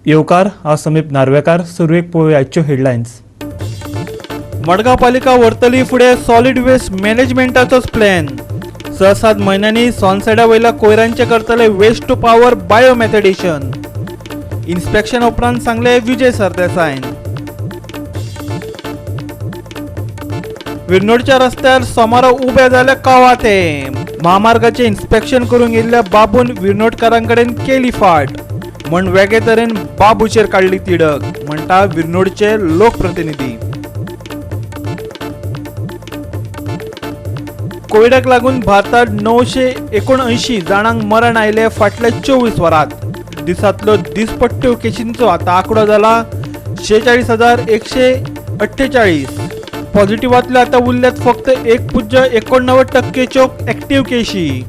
येवकार, हांव समीप नार्वेकार. सुरवेक पळोवया आजच्यो हेडलायन्स. मडगांव पालिका व्हरतली फुडें सॉलिड वेस्ट मॅनेजमेंटाचोच प्लॅन. 6-7 म्हयन्यांनी सॉनसायडा वयल्या कोयरांचें करतले waste to power biomethanation. Inspection उपरांत सांगले विजय सरदेसायन. विर्नोडच्या रस्त्यार सोमारा उबे जाले कवाथे. म्हामार्गाचें इन्स्पेक्शन करूंक येयल्ल्या बाबून विर्नोडकारां कडेन केली फाट, म्हण वेगळे तरेन बाबूचेर काडली तिडक, म्हणटा विर्नोडचे लोकप्रतिनिधी. कोविडाक लागून भारतात 979 जाणांक मरण आयलें फाटल्या 24 वरांत. दिसांतल्यो दिसपट्ट्यो केशींचो आतां आंकडो जाला 46,148. पॉझिटिव्हांतल्यो आतां उरल्यात फक्त 1.89% ऍक्टिव्ह केशी.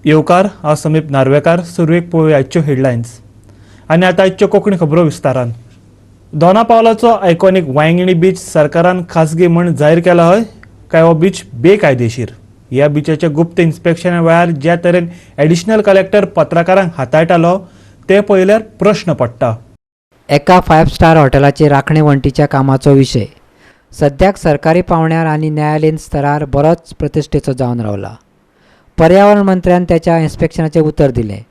येवकार, हांव समीप नार्वेकार. सुरवेक पळोवया आजच्यो हेडलायन्स आनी आतां आजच्यो कोंकणी खबरो विस्तारान. दोना पावलाचो आयकॉनीक वांयगिणी बीच सरकारान खासगी म्हण जाहीर केला हय काय हो बीच बेकायदेशीर? ह्या बिचाच्या गुप्त इन्स्पेक्शना वेळार ज्या तरेन एडिशनल कलेक्टर पत्रकारांक हाताळटालो ते पळयल्यार प्रश्न पडटा. एका फायव्ह स्टार हॉटेलाचे राखणे वण्टीच्या कामाचो विशय सद्याक सरकारी पावंड्यार आनी न्यायालयीन स्तरार बरोच प्रतिश्ठेचो जावन रावला. पर्यावरण मंत्र्यान त्याच्या इन्स्पेक्शनाचें उतर दिलें.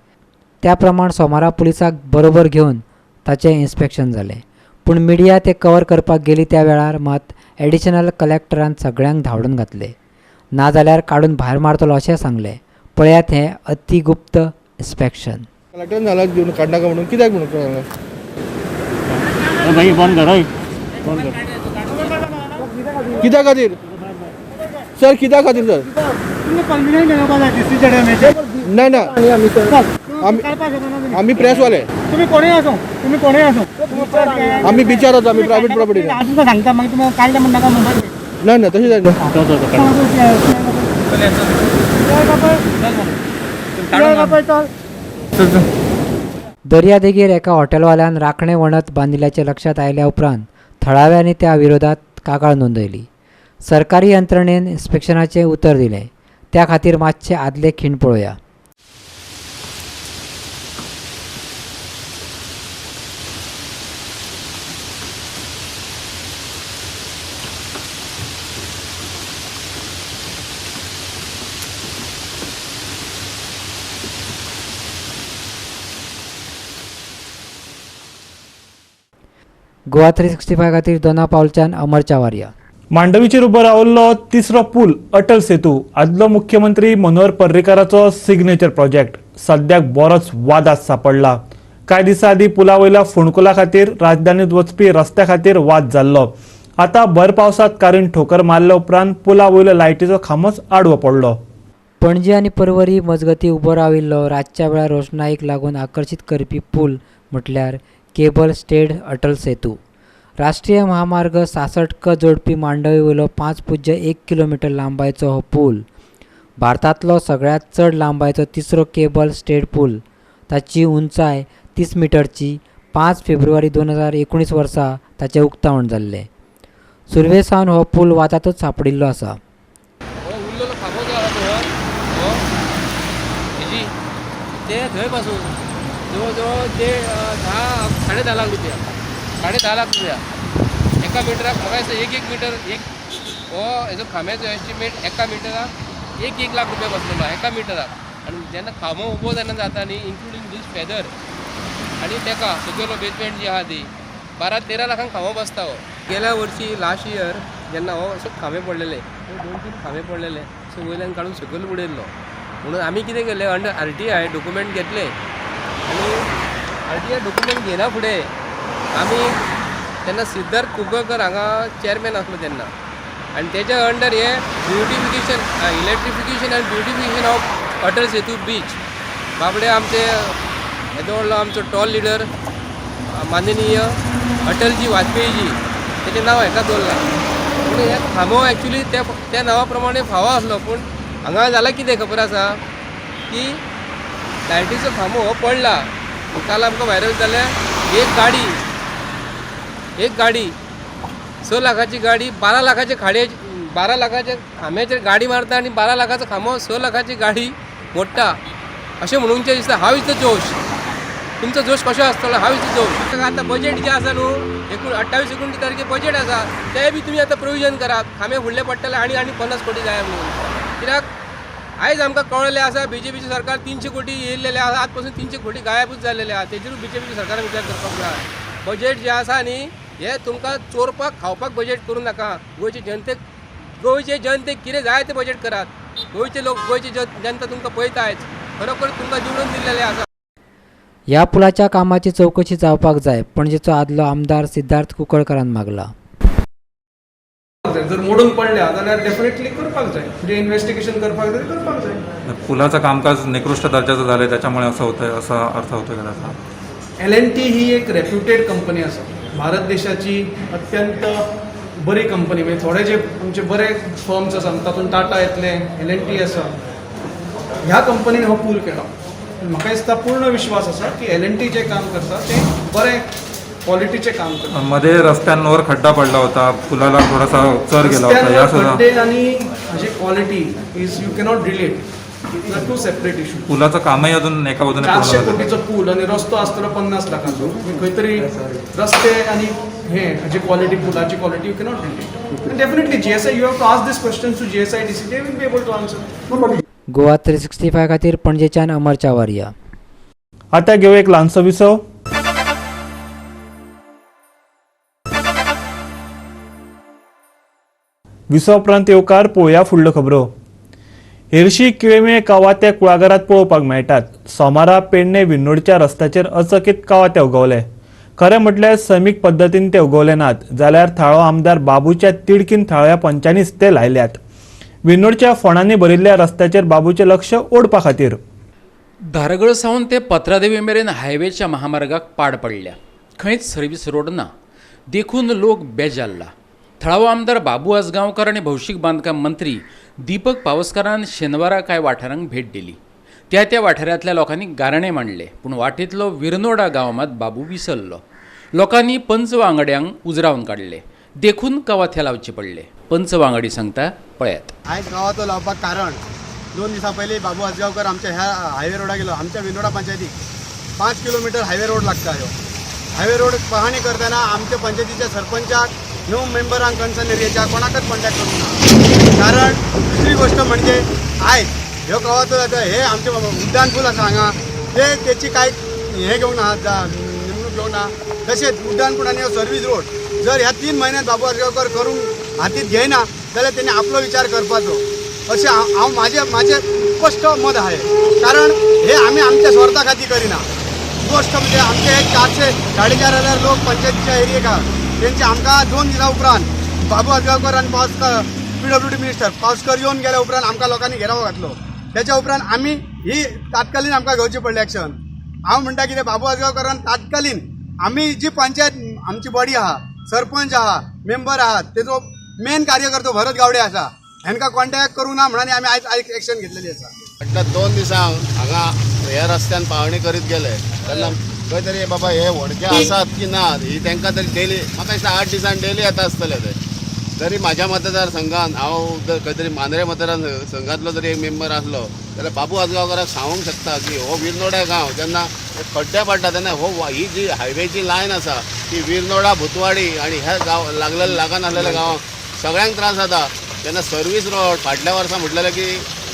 त्या प्रमाण सोमारा पुलिसाक बरोबर घेवन ताचें इन्स्पेक्शन जालें. पूण मिडिया तें कवर करपाक गेली त्या वेळार मात एडिशनल कलेक्टरान सगळ्यांक धांवडून घातले, नाजाल्यार काडून भायर मारतलो अशें सांगलें. पळयात हें अतिगुप्त इन्स्पेक्शन. कलेक्टरान झाला घेवन काडनाका म्हणून कित्याक म्हणून सांगलां? भाई बंद कर, हय बंद कर. कित्या खातीर सर, कित्या खातीर सर? ना ना, आमी प्रेसवाले. तुम्ही कोणूय आसूं, तुम्ही कोणूय आसूं. आमी बिचार आसा, आमी प्रायवेट प्रॉपर्टी. हांव तुमकां सांगता, मागीर तुमी काडलें म्हण नाका म्हणपाक. ना ना, तशें जायना. दर्यादेगेर एका हॉटेलवाल्यान राखणे वणत बांदिल्ल्याचें लक्षांत आयल्या उपरांत थळाव्यांनी त्या विरोधात कागाळ नोंदयली. सरकारी यंत्रणेन इन्स्पेक्शनाचें उतर दिलें. त्या खातीर मातशे आदले खीण पळोवया. गोवा 365 खातीर दोना पावलच्यान अमर चावारिया. मांडवीचेर उबो रावल्लो तिसरो पूल अटल सेतू आदलो मुख्यमंत्री मनोहर पर्रीकाराचो सिग्नेचर प्रोजेक्ट सद्याक बरोच वादात सापडला. कांय दिसां आदीं पुला वयल्या फोंडकुला खातीर राजधानीत वचपी रस्त्या खातीर वाद जाल्लो. आतां भर पावसांत कारीन ठोकर मारल्या उपरांत पुला वयलो लायटीचो खांबोच आडवो पडलो. पणजी आनी परवरी मजगती उबो राविल्लो रातच्या वेळार रोशणाईक लागून आकर्शीत करपी पूल म्हटल्यार केबल स्टेड अटल सेतू. राष्ट्रीय महामार्ग 66 क जोडपी मांडवी वयलो 5.1 किलोमिटर लांबायचो हो पूल भारतांतलो सगळ्यांत चड लांबायचो तिसरो केबल स्टेड पूल. ताची उंचाय 30 मिटरची. 5 फेब्रुवारी 2019 वर्सा ताचें उक्तावण जाल्लें. सुरवे सावन हो पूल वादांतच सांपडिल्लो आसा. उरलेलो खांबो जो आसा तो हो हेजी ते थंय पासून जवळ जवळ ते 10.5 लाख रुपया, 10.5 लाख रुपया एका मिटराक. म्हाका दिसता एक एक मिटर एक हो हेजो खांब्याचो एस्टिमेट एका मिटराक 1-1 लाख रुपया बसलेलो एका मिटराक. आनी जेन्ना खांबो उबो जेन्ना जाता न्ही, इन्क्लुडींग दीस फेदर आनी तेका सकयलो बेजमेंट जी आहा ती 12-13 लाखांक खांबो बसता. हो गेल्या वर्सी लास्ट इयर जेन्ना हो असो खांबे पडलेले, 2-3 खांबे पडलेले, सो वयल्यान काडून सकयल उडयल्लो. म्हणून आमी कितें केलें, अंडर RTI document घेतले आनी RTI document घेना फुडें आमी तेन्ना सिद्धार्थ कुंकळकर हांगा चॅरमॅन आसलो तेन्ना, आनी तेच्या अंडर हे ब्युटिफिकेशन, इलेक्ट्रिफिकेशन आनी beautification of Atal Setu beach बाबडे आमचे येदो व्हडलो आमचो टॉल लिडर माननीय अटलजी वाजपेयीजी तेचें नांव हेका दवरलां. पूण हे खांबो एक्चुली त्या नांवा प्रमाणे फावो आसलो, पूण हांगा जालां कितें खबर आसा की लायटीचो खांबो हो पडला. काल आमकां व्हायरल जालें, एक गाडी 6 लाखाची गाडी 12 लाखाचे खाडे, 12 लाखाच्या खांब्याचेर गाडी मारता आनी 12 लाखाचो खांबो 6 लाखाची गाडी मोडटा अशें म्हणूंक दिसता. हाव is the जोश? तुमचो जोश कसो आसतलो? हाव is the जोश? आतां बजेट जें आसा न्हू 28 29 तारखे बजेट आसा, तें बी तुमी आतां प्रोविजन करात. खांबे फुडले पडटले आनी आनी 50 कोटी जाय म्हणून. कित्याक आयज आमकां कळ्ळें आसा बीजेपीचें सरकार 300 कोटी येयल्लेलें आसा, आज पासून 300 कोटी गायबूच जाल्लेले आसा. तेजेरूय बीजेपीच्या सरकारान विचार करपाक जाय. बजेट जें आसा न्ही हें तुमकां चोरपाक खावपाक बजेट करूं नाका. गोंयचे जनतेक, गोंयचे जनतेक कितें जाय तें बजेट करात. गोंयचे लोक, गोंयची जनता तुमकां पळयता आयज, खरोखर तुमकां निवडून दिल्लेलें आसा. ह्या पुलाच्या कामाची चवकशी जावपाक जाय पणजेचो आदलो आमदार सिद्धार्थ कुंकळकारान मागला. जर मोडून पडल्या जाल्यार डेफिनेटली करपाक जाय, म्हणजे इन्व्हेस्टिगेशन करपाक जाय, करपाक जाय. पुलाचं कामकाज निकृष्ट दर्जाचं झालंय, त्याच्यामुळे असं होतंय असा अर्थ होतोय का त्याचा? एल एन टी ही एक रेप्युटेड कंपनी आसा, भारत देशाची अत्यंत बरी कंपनी. म्हणजे थोडे जे आमचे बरे फर्म्स आसा तातूंत टाटा येतले, एल एन टी आसा. ह्या कंपनीन हो पूल केला. म्हाका दिसता पूर्ण विश्वास आसा की एल एन टी जें काम करता तें बरें क्वॉलिटीचें काम करता. मध्ये रस्त्यांवर खड्डा पडला होता, पुलाला थोडासा चर गेला होता, या रस्त्यांवर सुद्धा खड्डे आणि हाजी quality is you cannot relate, to separate issue. पुलाचं कामही अजून एका बाजूने पूर्ण 400 झालं नाही. कोटीचो पूल आनी रस्तो आसतलो 50 लाखांचो. तुमी खंय तरी रस्ते आनी हे हाजी क्वॉलिटी, पुलाची quality you cannot relate. Definitely GSI, you have to ask this question to GSIDC, they will be able to answer. Goa 365 खातीर पणजेच्यान अमर चावारिया. आता घेऊ एक ल्हानसो विसव. विसव उपरांत येवकार. पळोवया फुडल्यो खबरो. हेरशी किळेमेळ कवाथे कुळागरात पळोवपाक मेळटात. सोमारा पेडणे विन्नोडच्या रस्त्याचेर अचकीत कवाथे उगवले. खरें म्हटल्यार सैमीक पद्दतीन ते उगवले नात, जाल्यार थळावो आमदार बाबूच्या तिडकीन थळाव्या पंचांनीच ते लायल्यात, विन्नोडच्या फोंडांनी भरिल्ल्या रस्त्याचेर बाबूचें लक्ष ओडपा खातीर. धारगळ सावन ते पत्रादेवी मेरेन हायवेच्या महामार्गाक पाड पडल्या. खंयच सर्वीस रोड ना, देखून लोक बेजारला. थळावो आमदार बाबू आजगांवकर आनी भौशीक बांदकाम मंत्री दीपक पावसकारान शेनवारा कांय वाठारांक भेट दिली. त्या त्या वाठारांतल्या लोकांनी गाराणें मांडलें, पूण वाटेंतलो विरनोडा गांव मात बाबू विसरलो. लोकांनी पंच वांगड्यांक उजरावन काडले, देखून कवाथे लावचे पडले. पंच वांगडी सांगता, पळयात. आयज गांवाचो लावपाक कारण 2 दिसां पयलीं बाबू आजगांवकर आमच्या ह्या हायवे रोडाक गेलो. आमच्या विनोडा पंचायतीक 5 किलोमिटर हायवे रोड लागता. ह्यो हायवे रोड पहाणी करतना आमच्या पंचायतीच्या सरपंचाक न्हू मेंबरांक कन्सर्न एरियाच्या कोणाकच कॉन्टॅक्ट करूंक ना. कारण दुसरी गोश्ट म्हणजे आयज ह्यो कवाथो जाता, हे आमचे उड्डाण पूल आसा हांगा, ते तेची कांय हें घेवंक ना, नेमणूक घेवंक ना. तशेंच उड्डाण पूल आनी हो सर्वीस रोड जर ह्या 3 म्हयन्यांत बाबू आजगांवकर करूंक हातींत घेयना जाल्यार तेणी आपलो विचार करपाचो अशें हांव म्हाजें म्हाजें स्पश्ट मत आहा. कारण हे आमी आमच्या स्वार्था खातीर करिना. गोश्ट म्हणजे आमचे हे 400 4,500 लोक पंचायतीच्या एरियेक आहा, तेंचे आमकां 2 दिसां उपरांत बाबू आजगांवकर आनी पावसकर पीडब्ल्यूडी मिनिस्टर पावसकर येवन गेल्या उपरांत आमकां लोकांनी घेराव घातलो. तेच्या उपरांत आमी ही तात्कालीन आमकां घेवची पडली एक्शन. हांव म्हणटा कितें, बाबू आजगांवकरान तात्कालीन आमी जी पंचायत आमची बॉडी आहा, सरपंच आहा, मेंबर आहा, तेजो मेन कार्यकर्तो भरत गावडे आसा, हेंकां कॉन्टॅक्ट करूं ना म्हणून आमी आयज आयज एक्शन घेतलेली आसा. फाटल्या 2 दिसांक हांगा ह्या रस्त्यान पावणी करीत गेले तेन्ना खंय तरी बाबा हे व्हडके आसात की ना ही तांकां तरी डेली म्हाका दिसता 8 दिसान डेली येता आसतले ते. तरी म्हाज्या मतदारसंघान हांव जर खंय तरी मांद्रे मतदारसंघांतलो जरी एक मेंबर आसलो जाल्यार बाबू आजगांवकराक सांगूंक शकता की हो विरनोड्या गांव जेन्ना खड्डे पडटा तेन्ना हो ही जी हायवेची लायन आसा ती विरनोडा भुतवाडी आनी ह्या गांव लागलेल्या लागून आसलेल्या गांवांक सगळ्यांक त्रास जाता. तेन्ना सर्वीस रोड फाटल्या वर्सा म्हटलेलें की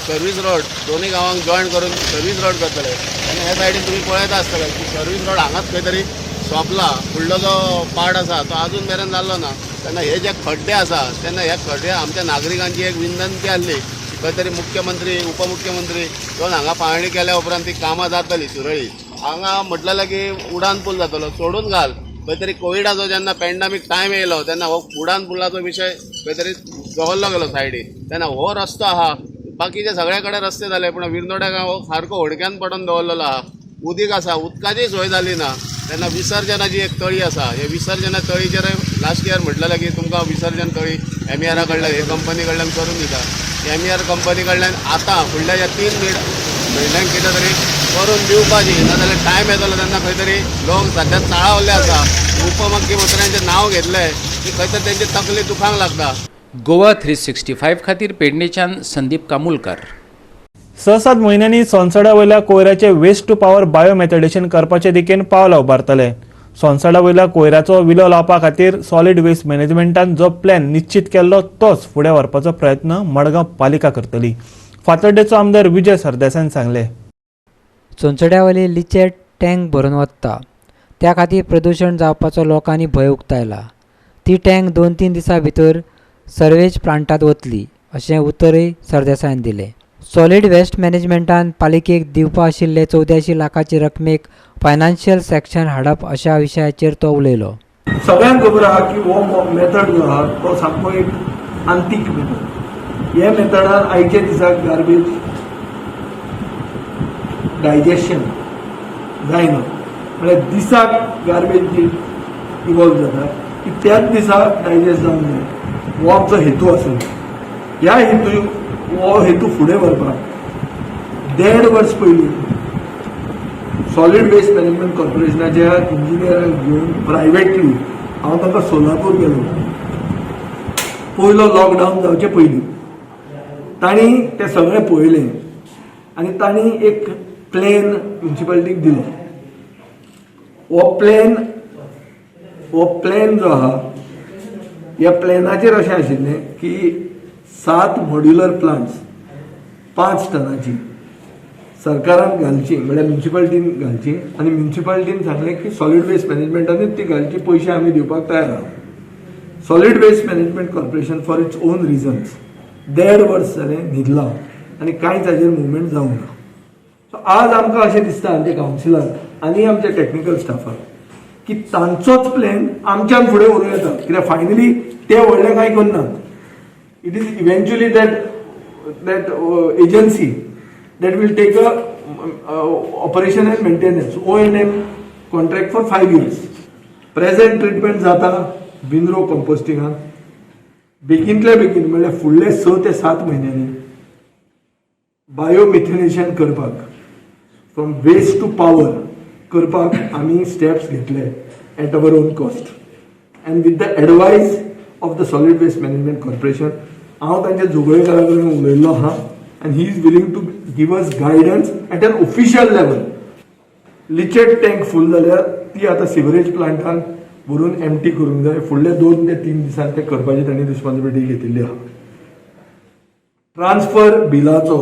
सर्वीस रोड दोनूय गांवांक जॉयन करून सर्वीस रोड करतले, आनी ह्या सायडीन तुमी पळयता आसतले की सर्वीस रोड हांगाच खंय तरी सोंपला. फुडलो जो पार्ट आसा तो अजून मेरेन जाल्लो ना. तेन्ना हे जे खड्डे आसा तेन्ना ह्या खड्डे आमच्या नागरिकांची एक विनंती आसली की खंय तरी मुख्यमंत्री उपमुख्यमंत्री येवन हांगा पाहणी केल्या उपरांत ती कामां जातली सुरळीत. हांगा म्हटलेलें की उडान पूल जातलो, सोडून घाल. खंय तरी कोविडाचो जेन्ना पॅन्डमीक टायम येयलो तेन्ना हो उडान पुलाचो विशय खंय तरी दवरलो गेलो सायडीन. तेन्ना हो रस्तो आहा, बाकीचे सगळे कडेन रस्ते जाले पूण विरनोड्या गांव हो सारको होडक्यान पडून दवरलेलो आहा. उदीक आसा, उदकाची सोय जाली ना. तेन्ना विसर्जनाची एक तळी आसा, हे विसर्जना तळीचेर लास्ट इयर म्हटलेलें की तुमकां विसर्जन तळी एमईआरा कडल्यान हे कंपनी कडल्यान करून दिता. एमईआर कंपनी कडल्यान आतां फुडल्या ह्या 3 म्हयन्यांक कितें तरी करून दिवपाची, नाजाल्यार टायम येतलो तेन्ना खंय तरी लोक सद्या चाळवल्ले आसा. उपमुख्यमंत्र्यांचें नांव घेतलें की खंय तरी तेंची तकली दुखांक लागता. गोवा 365 खातीर पेडणेच्यान संदीप कामुलकर. 6-7 म्हयन्यांनी सोनसडा वयल्या कोयराचे वेस्ट टू पावर बायोमेथडेशन करपाचे दिकेन पावलां उबारतले. सोनसडा वयल्या कोयराचो विलो लावपा खातीर सॉलिड वेस्ट मॅनेजमेंटान जो प्लॅन निश्चित केल्लो तोच फुडें व्हरपाचो प्रयत्न मडगांव पालिका करतली, फातर्डेचो आमदार विजय सरदेसायान सांगलें. सोनसड्यावयली लिचेट टँक भरून वता, त्या खातीर प्रदूशण जावपाचो लोकांनी भंय उक्तायला. ती टँक 2-3 दिसां भितर सर्वेज प्लांटांत वतली अशें उतरय सरदेसायान दिलें. सॉलिड वेस्ट मॅनेजमेंटान पालिकेक दिवपा आशिल्ले 84 लाखाचे रकमेक फायनान्शियल सँक्शन हाडप अशा विशयाचेर तो उलयलो. सगळ्यांक खबर आहा की हो मेथड जो आहा तो सामको एक आंतीक मेथड. हे मेथडान आयच्या दिसाक गार्बेज डायजेशन जायना, म्हळ्यार दिसाक गार्बेज जी इवॉल्व जाता ती त्याच दिसा डायजेस्ट जावंक जाय, हो आमचो हेतू आसलो. ह्या हेतू हो हेतू फुडें व्हरपाक 1.5 वर्स पयलीं सॉलिड वेस्ट मॅनेजमेंट कॉर्पोरेशनाच्या इंजिनियरांक घेवन प्रायवेटली हांव तांकां सोलापूर गेलो. पयलो लॉकडावन जावचे पयलीं तांणी तें सगळें पळयलें आनी तांणी एक प्लॅन म्युनिसिपालिटीक दिलो. हो प्लॅन जो आहा ह्या प्लॅनाचेर अशें आशिल्लें की 7 मॉड्युलर प्लांट्स 5 टनाची सरकारान घालची, म्हळ्यार म्युनिसिपालिटीन घालची आनी म्युनिसिपालिटीन सांगलें की सॉलिड वेस्ट मॅनेजमेंटानूच ती घालची, पयशे आमी दिवपाक तयार आहा. Solid waste management corporation for its own reasons 1.5 वर्स जालें न्हिदलां आनी कांयच हाजेर मुवमेंट जावंक ना. सो आज आमकां अशें दिसता आमच्या कावन्सिलाक आनी आमच्या टॅक्निकल स्टाफाक की तांचोच प्लॅन आमच्यान फुडें व्हरूं येता, कित्याक फायनली ते व्हडलें कांय करनात. It is eventually that agency that will take a operation and maintenance O&M contract for 5 years. Present treatment जाता विनरो कंपोस्टिंगान बेगीनतल्या बेगीन, म्हणल्यार फुडले 6 ते 7 म्हयन्यांनी बायोमिथेनेशन करपाक, फ्रॉम वेस्ट टू पावर करपाक आमी स्टेप्स घेतले at our own cost and with the advice of the solid waste management corporation. हांव तांच्या जोगळेकारा कडेन उलयल्लो आहा and he is willing to give us guidance at an official level. Leachate tank full जाल्यार ती आतां सिवरेज प्लांटान व्हरून MT करूंक जाय. फुडले 2 ते 3 दिसान ते करपाची तांणी रिस्पॉन्सिबिलिटी घेतिल्ली आहा. ट्रान्सफर बिलाचो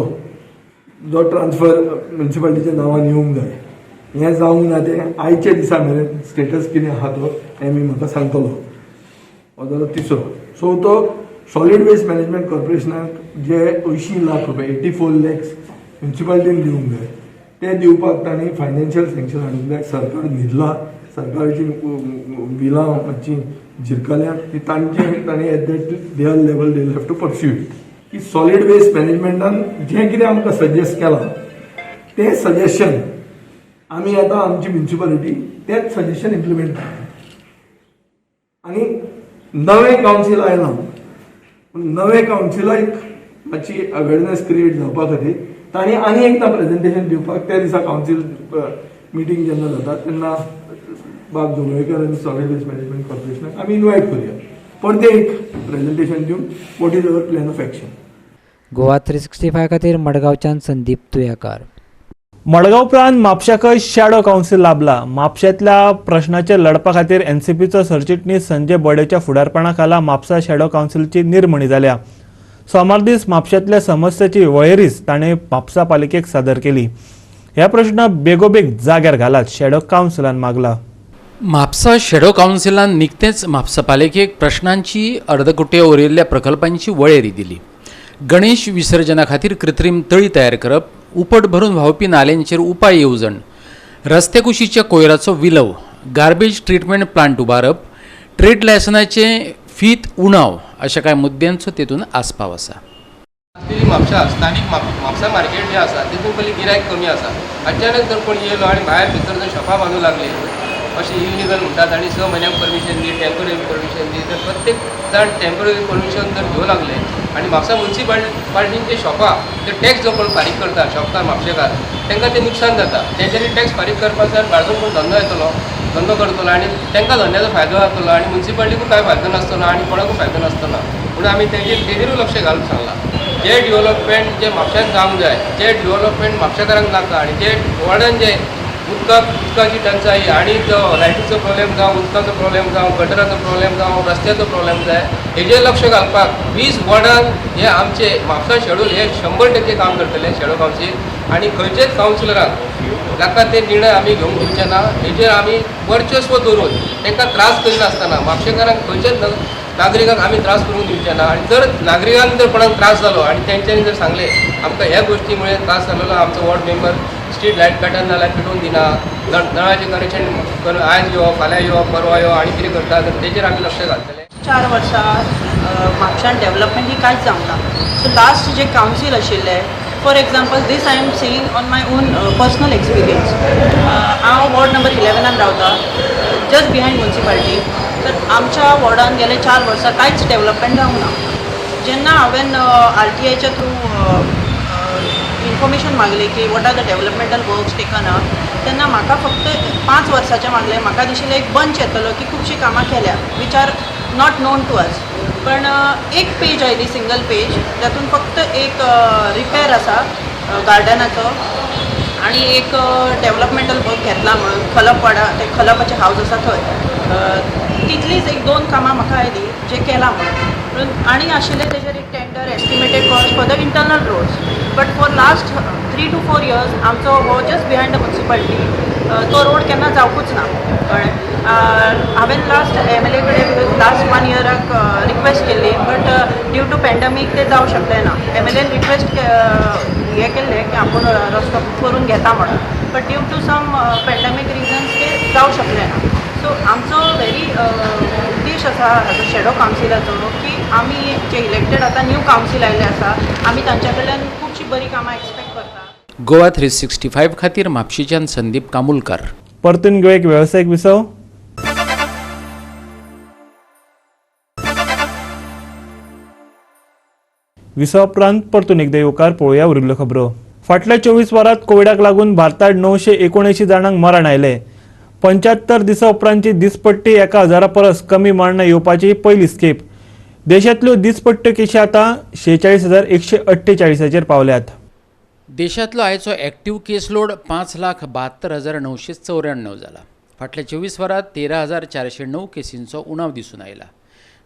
जो ट्रान्सफर म्युनिसिपालिटीच्या नांवान येवंक जाय, हें जावंक ना. तें आयच्या दिसा मेरेन स्टेटस कितें आहा तो एम ई म्हाका सांगतलो. हो जालो तिसरो. चवथो, सॉलिड वेस्ट मॅनेजमेंट कॉर्पोरेशनाक जे 80 लाख रुपया, 84 लॅक्स म्युनिसिपालिटीन दिवंक जाय, ते दिवपाक तांणी फायनान्शियल सँक्शन हाडूंक जाय. सरकार न्हिदला, सरकारची बिलां मातशी झिरकल्या ती तांचे तांणी at that their level they have to pursue it. की सॉलिड वेस्ट मॅनेजमेंटान जें कितें आमकां सजेस्ट केलां तें सजेशन आमी आतां आमची म्युनिसिपालिटी तेच सजेशन इम्प्लिमेंट करता. आनी नवें कावन्सील आयलां पूण नवें कावन्सिलाक मातशी अवेरनेस क्रिएट जावपा खातीर तांणी आनी एकदां प्रेजेंटेशन दिवपाक त्या दिसा कावन्सील मिटींग जेन्ना जाता तेन्ना बाब जोगळेकर आनी सॉलिड वेस्ट मॅनेजमेंट कॉर्पोरेशनाक आमी इनवायट करुया, परतें एक प्रेजेंटेशन दिवन what is our plan of action. Goa 365 खातीर मडगांवच्यान संदीप तुयाकार. मडगांव उपरांत म्हापशाकय शॅडो कावन्सील लाभला. म्हापशेंतल्या प्रश्नाचेर लढपा खातीर एनसीपीचो सरचिटणीस संजय बडेच्या फुडारपणा खाला म्हापसा शॅडो कावन्सिलची निर्मणी जाल्या. सोमार दीस म्हापशेंतल्या समस्याची वळेरीच ताणें म्हापसा पालिकेक सादर केली. हे प्रश्न बेगोबेग जाग्यार घालात, शॅडो कावन्सिलान मागला. म्हापसा शेडो कावन्सिलान निकतेंच म्हापसा पालिकेक प्रश्नांची अर्दकुटे उरिल्ल्या प्रकल्पांची वळेरी दिली. गणेश विसर्जना खातीर कृत्रीम तळी तयार करप, उपट भरून व्हांवपी नाल्यांचेर उपाय येवजण, रस्त्या कुशीच्या कोयराचो विलव, गार्बेज ट्रिटमेंट प्लांट उबारप, ट्रेड लायसनाचे फीत उणाव अशा कांय मुद्द्यांचो तेतून आस्पाव आसा. ती म्हापसा स्थानीक म्हापसा मार्केट जें आसा तितून पयलीं गिरायक कमी आसा. अचानक जर कोण येयलो आनी भायर भितर जर शॉपां बांदूंक लागली अशें इलिगल म्हणटात आनी 6 म्हयन्यांक परमिशन दी, टेंपररी परमिशन दी, तर प्रत्येक जाण टेंपररी परमिशन जर घेवं लागले आनी म्हापसा मुन्सिपालिटीन जे शॉपां ते टॅक्स जो कोण फारीक करता शॉपकार म्हापशेकार तांकां तें नुकसान जाता. तेंच्यांनी टॅक्स फारीक करपाक जाय, भायरसून कोण धंदो येतलो, धंदो करतलो आनी तांकां धंद्याचो फायदो जातलो आनी मुन्सिपालिटीकूय कांय फायदो नासतलो आनी कोणाकूय फायदो नासतलो. म्हणून आमी तेजेरूय लक्ष घालूंक सांगलां. जे डेवलपमेंट जे म्हापश्यांत जावंक जाय, जे डेवलपमेंट म्हापशेकारांक नाका आनी जे वॉर्डान जे उदकाची टंचाई आनी जो लायटीचो प्रॉब्लेम जावं, उदकाचो प्रॉब्लेम जावं, गटराचो प्रॉब्लेम जावं, रस्त्याचो प्रॉब्लेम जाय, हेजेर लक्ष घालपाक 20 वॉर्डान हे आमचे म्हापसा शेड्यूल हे 100% काम करतले शेडो कावन्सील आनी खंयचेच कावन्सिलराक नाका ते निर्णय आमी घेवंक दिवचे ना. हेजेर आमी वर्चस्व दवरून तांकां त्रास करिनासतना म्हापशेकारांक खंयच्याच नागरिकांक आमी त्रास करूंक दिवचे ना. आनी जर नागरिकांक जर कोणाक त्रास जालो आनी तेंच्यांनी जर सांगलें आमकां ह्या गोश्टी मुळे त्रास जालेलो, आमचो वॉर्ड मेंबर स्ट्रीट लायट पेटना जाल्यार पेटोवन दिना, नळाचें कनेक्शन करून आयज यो, फाल्यां यो, परवा यो आनी कितें करता, तर तेजेर आमी लक्ष घालतले. 4 वर्सां म्हापशान डेवलपमेंट ही कांयच जावंक ना. सो लास्ट जे कावन्सील आशिल्ले, for example this I am saying on my own personal experience, हांव वॉर्ड नंबर 11 रावता, जस्ट बिहायंड म्युनिसिपालिटी. तर आमच्या वॉर्डान गेले 4 वर्सां कांयच डेवलपमेंट जावंक ना. जेन्ना हांवें RTIच्या थ्रू इन्फॉर्मेशन मागली की what are the developmental works taken up, तेन्ना म्हाका फक्त 5 वर्साचें मागलें. म्हाका दिशिल्लें एक बंच येतलो की खुबशीं कामां केल्या which are not known to us, पण एक पेज आयली, सिंगल पेज, जातून फक्त एक रिपेर आसा गार्डनाचो आनी एक डेवलपमेंटल वर्क घेतला म्हणून खलपवाडा, ते खलपाचें हावज आसा थंय, तितलीच एक 2 कामां म्हाका आयली जे केलां म्हणून. आनी आशिल्लें तेजेर एक tender estimated cost for the internal roads, but for last 3 to 4 years आमचो हो जस्ट बिहायंड the municipality तो रोड केन्ना जावकूच ना. कळ्ळें? हांवें लास्ट MLA कडेन लास्ट 1 इयराक रिक्वेस्ट केल्ली, बट ड्यू टू पॅन्डमीक ते जावं शकलें ना. MLAन रिक्वेस्ट हें केल्लें की आपूण रस्तो करून घेता म्हणून, but due to some pandemic reasons ते जावं शकलें ना. सो आमचो व्हेरी उद्देश आसा हाजो शेडो कावन्सिलाचो की आमी जे इलेक्टेड आतां न्यू कावन्सील आयिल्ले आसा, आमी तांच्या कडल्यान खुबशीं बरीं कामां एक्सपेक्ट करता. गोवा 365 खातीर म्हापशेच्यान संदीप कामुलकार. परतून घेवया एक वेवसायीक विसव. विसवा उपरांत परतून एकदा येवकार पळोवया उरिल्ल्यो खबरो. फाटल्या 24 वरांत कोविडाक लागून भारतांत 979 जाणांक मरण आयलें. 75 दिसां उपरांतची दिसपट्टी 1000 परस कमी मरणां येवपाची पयलीच खेप. देशांतल्यो दिसपट्ट्यो केशी आतां 46,148 पावल्यात. देशांतलो आयचो एक्टिव्ह केस लोड 5,72,994 जाला. फाटल्या 24 वरांत 13,409 केसींचो उणाव दिसून आयला.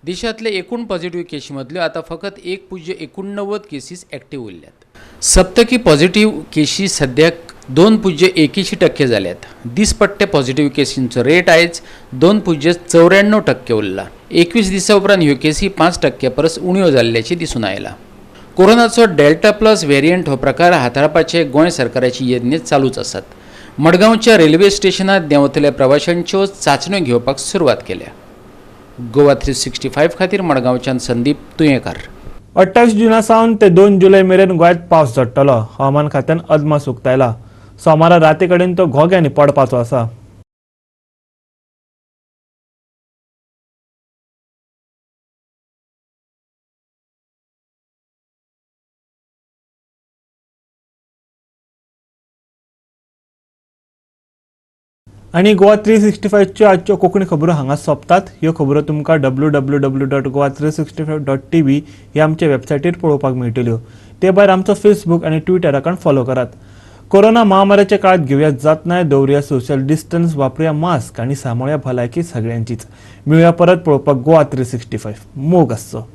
देशांतले एकूण पॉझिटिव्ह केशी मदल्यो आतां फकत 1.89 केसीस एक्टिव्ह उरल्यात. सप्तकी पॉझिटिव्ह केशी सद्याक 2.81% जाल्यात. दिसपट्टे पॉझिटिव्ह केसींचो रेट आयज 2.94% उरला. 21 दिसां उपरांत ह्यो केसी 5% परस उण्यो जाल्ल्याचें दिसून आयलां. कोरोनाचो डेल्टा प्लस व्हेरियंट हो प्रकार हाताळपाचे गोंय सरकाराची यत्न चालूच आसात. मडगांवच्या रेल्वे स्टेशनात देंवतल्या प्रवाशांच्यो चांचण्यो घेवपाक सुरवात केल्या. गोवा 365 खातीर मडगांवच्यान संदीप तुयेंकार. 28 जुना सावन ते 2 जुलय मेरेन गोंयांत पावस झडटलो. हवामान खात्यान अदमास उक्तायला. सोमारा राती कडेन तो घोग्यांनी पडपाचो आसा. आनी गोवा 365च्यो आजच्यो कोंकणी खबरो हांगा सोंपतात. ह्यो खबरो तुमकां www.goa365.tv ह्या आमच्या वेबसायटीर पळोवपाक मेळटल्यो. ते भायर आमचो फेसबूक आनी ट्विटर अकावंट फॉलो करात. कोरोना महामारीच्या काळात घेवया जात नाय, दवरुया सोशल डिस्टन्स, वापरुया मास्क आनी सांबाळया भलायकी सगळ्यांचीच. मेळुया परत पळोवपाक गोवा 365. मोग आसचो.